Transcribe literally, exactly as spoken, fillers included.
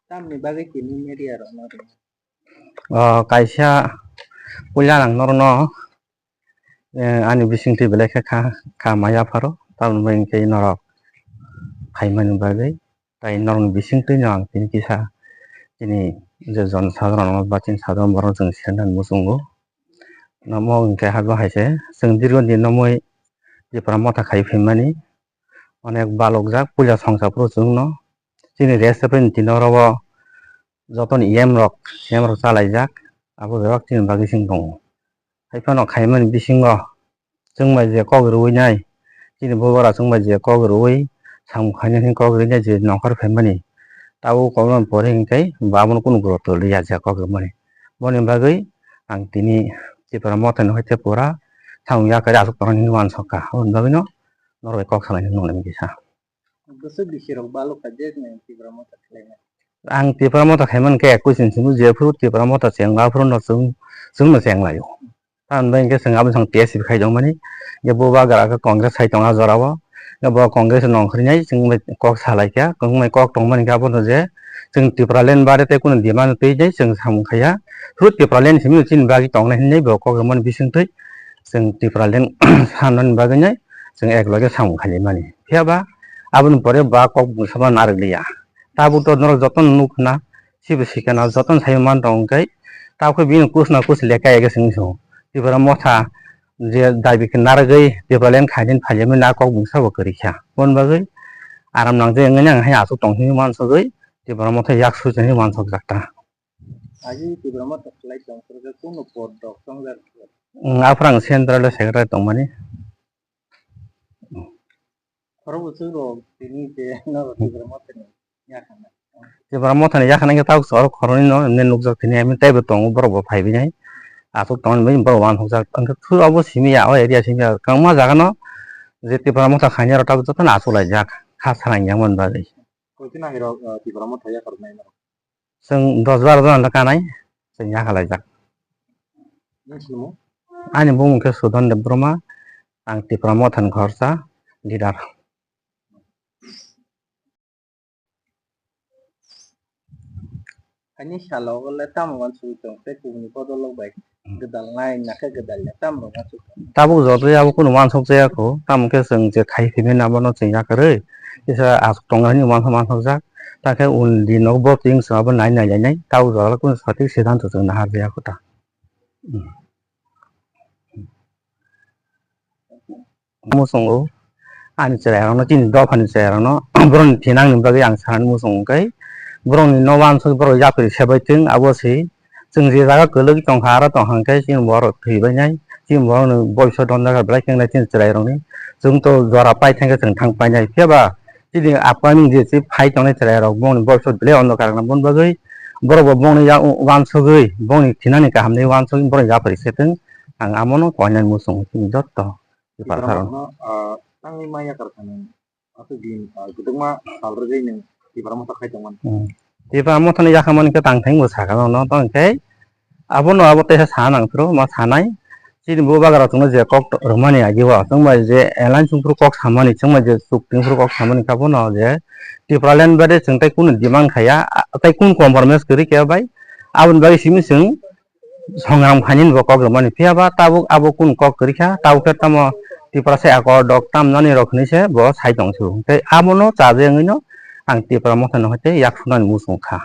Tamni bagwi tini media rokno ring? O, kaisa puila ang norokno, eh, ani bisingtwi belai khe kha, kha maya pharo, tamoni bagwi hwnkhe norok phaimani bagwi, tai norokni bisingtwino ang tini kisa chini je jon sadharano ba chini sadharano borok chwng senani muchungo. Namo hwnkhe hago hai se chwng dirgo din nomwi Tipra Motha khai phaimani, onek balokjak puila songsa phuru chwngno chini rest haphani tini oro o jotoni E M rok, E M rok chalaijak, abo bebak chini bagwi chwng tongo. Haiphano khaimani bisingo chwng bai je kok rwui nai, chini bubara chwng bai je kok rwui samung khainani kok rwui nai je nongkhor phaimani, tabuk kokno pore hwnkhe bo abono kunu guruto liya je kok rwmani. Boni bagwi ang tini Tipra Mothani hoite pura samung yakarwi aswk tongnani hinwi uansukha. Aboni bagwino norok bai kok salainani nung lamwi kisa. Bwswk bisi rok balok kha je nang Tipra Motha khlainai? Ang Tipra Motha khaimani khe ekkuis ni simi jephuru Tipra Motha chengla phuru no chwng, chwngno chenglaio. Tamoni bagwi hwnkhe chwng aboni song T S F khai tongmani. Ye bubagra khe Congress khai tongo a jorao. Ye bo Congress nongkhornai chwng bai kok salaikha. Kwbangma kok tongmani khe abono je chwng Tipraland bare tei kunu demand twi nai chwng samung khaiya. Phuru Tipraland simi chini bagwi tongnai hinwi bo kok rwmani bisingtwi chwng Tipraland sanani bagwi nai chwng ek loge samung khailaimani. Phiya ba aboni pore ba kok bwsano narwk liya. Tabuk to norok jotono nuk na, sibo sikana jotono sai man tong khe, tabuk khe bini kus na kus lekha ege sing sung. Tipra Motha je dabi khe narwgwi Tipraland khainani phailemi na kok bwsa bo kwrwi kha. Boni bagwi aram nang je wngwi nang hai aswk tong hinwi uansugwi Tipra Motha yak sui tongwi uansuk jak ta. Aji Tipra Motha khlai tong phuru khe kunu pod rok chongjak khe? Aphuru ang central o secretary tongmani. Khorokbwswk rok tini je norok Tipra Mothani yakhana. Tipra Mothani yakhana khe tabuk chwng khoroknwi no nini nukjak tini, ami teibo tongo, borok bo phaiwi nai. Aswk tongmani bagwi borok uansukjak. Ang khe thwi obo simi ya, o area simi ya. Kwbangma jaga no je Tipra Motha khainai rok tabuk jotono achuk laijak. Kha salang yang man bagwi. Koi kheno hai rok, ah, Tipra Motha yakarnai norok? Chwng dos baro jona le kanai, chwng yakhalaijak. Nini bumung? Ani bumung khe Sudan Debbarma, ang Tipra Mothani khoroksa leader. Ani salo le tamo uansugwi tong tei kubuni bodol rok bai gwdalnai, nakhe gwdalya tamo rok uansuk tong? Tabuk joto abo kunu uansuk jaya kho, tamo khe chwng je khai phimani abono chwng yakarwi kisa aswk tongnani uansuk mansukjak, takhe un dino bo twi wngsa abo nai nai lainai, tabuk jora kunu sothik siddhanto chwng nahar jaya kho ta. Muchungo ani chwrairokno, chini dophani chwrairokno borokni thinangni bagwi ang sanani muchungo, hwnkhe borokni no uansuk borok yapri sebai thung, abo se chwng je jaga kwlwk tongkha, aro tongkha hwnkhe chini borok thwibainai, chini borokni boiso don jaga belai khe wngnai chini chwrairokni, chwng to jora pai thangkhe chwng thang painai, phiya ba chini upcoming je phai tongnai chwrairok bongni boiso belai ondokar wngna, boni bagwi borok bo bongni ya-, uansugwi bongni thinani kahamni uansugwi borok yapri se thung, ang amono koinani muchungo chini jotto. Tipra Motha no, ah, tangwi ma yakar kha nang. Aswk din, ah, kwbangma sal rwgwi nwng Tipra Motha khai tongmani. Hmm. Tipra Mothani yakhamani khe tang thangbo sakha no, no, tong khe abono abo teisa sana nang phuru ma sanai. Chini bubagra chwngno je kok to-, rwmani agi o, chwng bai je alliance wng phuru kok samani, chwng bai je chukti wng phuru kok samani khe abono je Tipraland bade chwng tei kunu demand khaiya, a-, tei kunu compromise kwrwi khe bai. Aboni bagwi simi chwng songram khainani bo kok rwmani, phiya ba tabuk abo kunu kok kwrwi kha, tabuk khe tamo Tiprasa Accord rok tamnani rok hinwi se bo sai tong se, tei abono chaje wngwi no ang Tipra Mothani hoite yak sunani muchung kha.